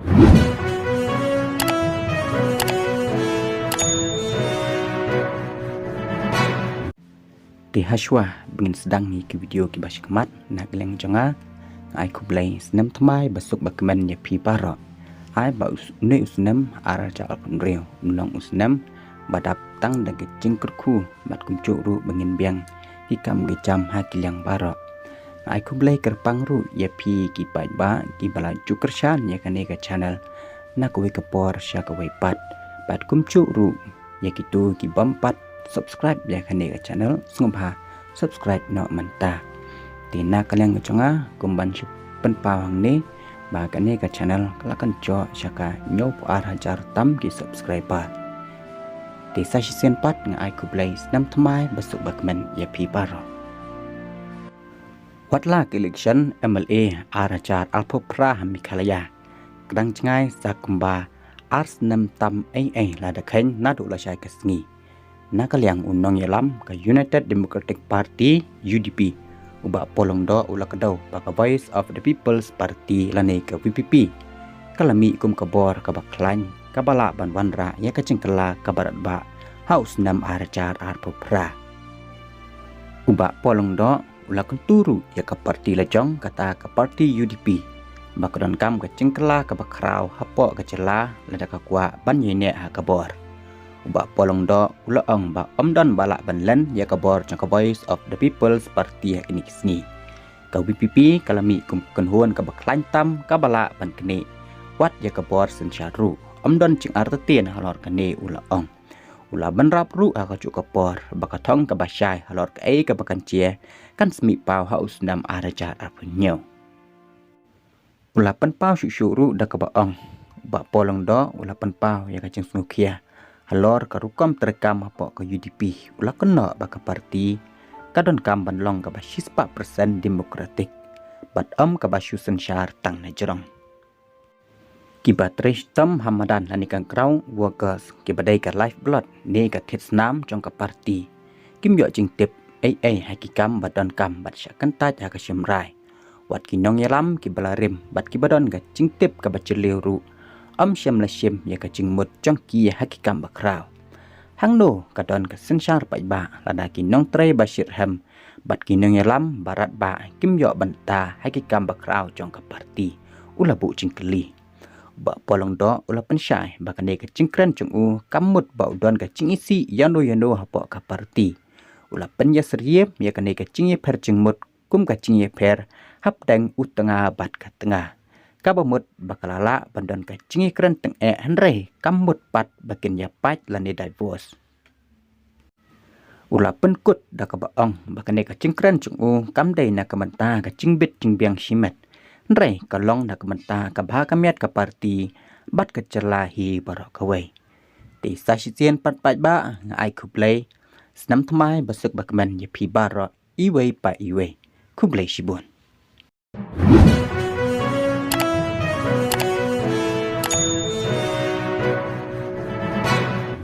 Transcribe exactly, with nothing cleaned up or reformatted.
Te hashwa ba ngin sdang ïa ki video kiba shakhmat na ka liang jong nga, nga ai khublei snem thymmai ba suk ba kmen ïa phi baroh. Ai ba u s-, une u snem ar hajar arphew hynriew un long u snem ba dap tang da ka jingkyrkhu bad kumjuh ruh ba ngin biang ki kam ki jam ha ki liang baroh. Nga ai khublei kyrpang ruh ïa phi ki paidbah kiba la ju kyrshan ïa kane ka channel na kawei ka por sha kawei pat. Bad kumjuh ruh ïa kito ki bym pat subscribe ïa kane ka channel, sngewbha subscribe noh mynta. Te na ka liang ka jong nga, kum ban shu pynpaw hangne ba kane ka channel ka la kynjoh sha ka hynñiewphew ar hajar tam ki subscriber. Te sa shisien pat nga ai khublei snem thymmai ba suk ba kmen ïa phi baroh. Wat la ka election M L A ar hajar arphew phra ha Meghalaya ka dang jngai sa kumba ar snem tam ei ei lada kheiñ naduh lashai ka sngi. Na ka liang u nongïalam ka United Democratic Party, U D P, u Bah Paul Lyngdoh u la kdew ba ka Voice of the People's Party lane ka V P P ka la mih kum ka bor kaba khlaiñ kaba lah ban wanrah ïa ka jingkylla kaba radbah ha u snem ar hajar arphew phra. U Bah Paul Lyngdoh u la kyntu ruh ïa ka party la jong kata ka party U D P ba ka donkam ka jingkylla kaba khraw hapoh ka jylla lada ka kwah ban ïaineh ha ka bor. U Bah Paul Lyngdoh u la ong ba ym don ba lah ban len ïa ka bor jong ka Voice of the People's Party ha kine ki sngi. Ka V P P ka la mih kum ka kynhun kaba khlaiñ tam kaba lah ban knieh wat ïa ka bor synshar ruh. Ym don jingartatien halor kane, u la ong. U la bynrap ruh ha kajuh ka por ba ka thong kaba shai halor kaei kaba kan jia kan sa mih paw ha u snem ar hajar arphew hynñiew. U la pynpaw shuh shuh ruh da kaba ong, u Bah Paul Lyngdoh u la pynpaw ïa ka jingsngewkhia halor ka rukom treikam hapoh ka U D P. U la kynnoh ba ka party ka donkam ban long kaba shispah persen democratic bad ym kaba shu synshar tang na jrong. Kiba trei shitom ha madan lane ka ground workers kiba dei ka lifeblood ne ka thied snam jong ka party kim ïoh jingtip ei ei ha ki kam ba donkam bad shah kyntait ha ka shim rai. Wat ki nongïalam kiba la rim bad kiba don ka jingtip kaba jylliew ruh ym shym la shim ïa ka jingmut jong ki ha ki kam ba khraw. Hangno ka don ka synshar paidbah lada ki nongtrei ba shitrhem bad ki nongïalam ba radbah kim ïoh bynta ha ki kam ba khraw jong ka party? U la buh jingkylli. U Bah Paul Lyngdoh u la pynshai ba kane ka jingkren jong u kam mut ba u don ka jingisih ïano ïano hapoh ka party. U la pynïasyriem ïa kane ka jingïapher jingmut kum ka jingïapher hapdeng u tnga bad ka tnga, kaba mut ba ka la lah ban don ka jingïakren tyngeh, hynrei kam mut pat ba kin ïapait lane divorce. U la pynkut da kaba ong ba kane ka jingkren jong u kam dei na ka bynta ka jingbit jingbiang shimet, hynrei ka long na ka bynta ka bha ka miat ka party bad ka jylla hi baroh kawei. Te sa shisien pat paidbah, nga ai khublei snem thymmai ba suk ba kmen ïa phi baroh iwei pa iwei. Khublei shibun.